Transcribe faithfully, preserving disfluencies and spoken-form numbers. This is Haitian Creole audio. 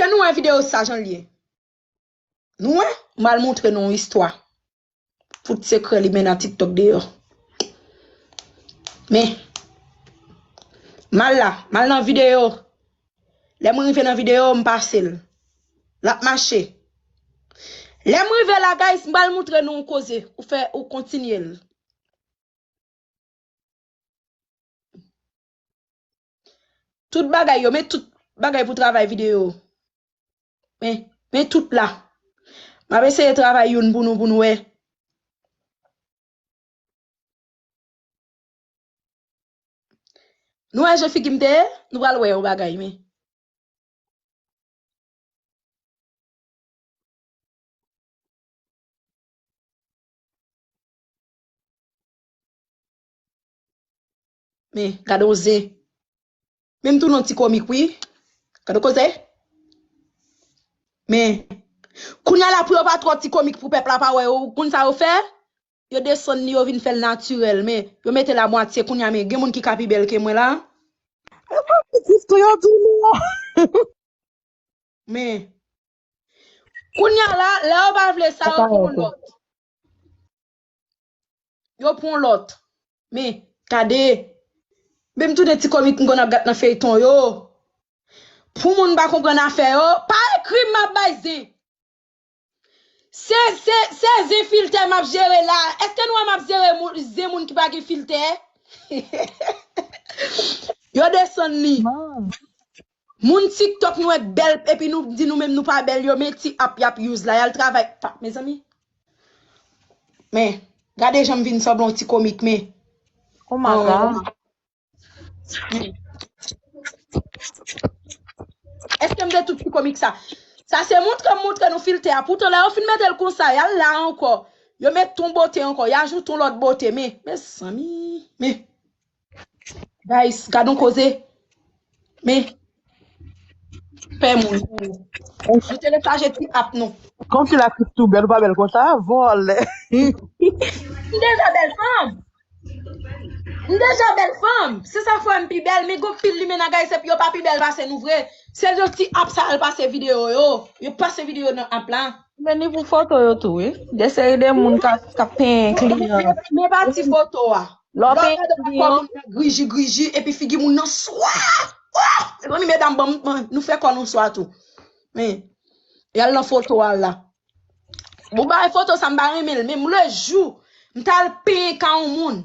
Nou wè videyo sa jan l ye. Nou wè, m al montre nou yon istwa. Fout sekrè li men nan TikTok deyò. Men, m al la, m al nan videyo. Lè m rive nan videyo, m pase l. L ap mache. Lè m rive la, guys, m pral montre nou yon koze. Ou fè, ou kontinye l. Tout bagay yo, men tout bagay pou travay videyo. Men, men tout la. M ap eseye travay youn pou nou, pou nou wè. Nou wè jan figi m te ye? Nou pral wè yon bagay, men. Men, gade yon zen. Men m tou nan ti komik, wi. Gade koze. Men, kounye a la pou yo pa twò ti komik pou pèp la pa wè yo, ou konn sa yo fè? Yo desann li, yo vin fè l natirèl, men yo mete l a mwatye. Kounye a, men gen moun ki ka pi bèl ke mwen la. Pitit tou yo di nou. Men, kounye a la, lè yo pa vle sa, yo pran yon lòt. Yo pran yon lòt. Men, gade. Men m tounen ti komik m konn ap gad nan feyton yo. Pou moun pa konprann afè yo, pa ekri m, m ap bay zen. Se, se, se zen filtè m ap jere la. Èske nou wè m ap jere moun, zen moun ki pa gen filtè? Yo desann li. Moun TikTok nou wè k bèl, epi nou di nou menm nou pa bèl, yo men ti app y ap use la, y al travay. Pa, mezanmi. Men, gade jan m vin sanble yon ti komik, men. Oh my God. Èske m te tout ti komik sa? Sa se montre m montre nou filtè a. Poutan lè yo fin mete l konsa, y al la ankò. Yo met ton bote ankò, y ajoute yon lòt bote. Men, mezanmi, men. Guys, gad yon koze. Men, pè moun. Nou telechaje ti app nou. Kòmsi la Kristou bèl, ou pa bèl konsa, vòlè. M deja bèl fanm. M deja bèl fanm. Se sa fè m pi bèl, men gon pil limena guys, epi yo pa pi bèl pase nou vre. Se yon ti app sa al pase videyo yo. Yo pase videyo nan app la. Men ni pou foto yo tou, wi. De seri de moun k ap, k ap penyen kliyan. Men pa ti foto a. Lè w penyen kliyan. Lè w gade pa kòman moun nan griji, griji, epi figi moun nan swa. Oh! Mezanmi, medam, ban m, ban, nou fè kò nou swa tou. Men, y al nan foto a la. Bon, bay foto sa, m pa renmen l. Menm le jou, m t al penyen ka yon moun.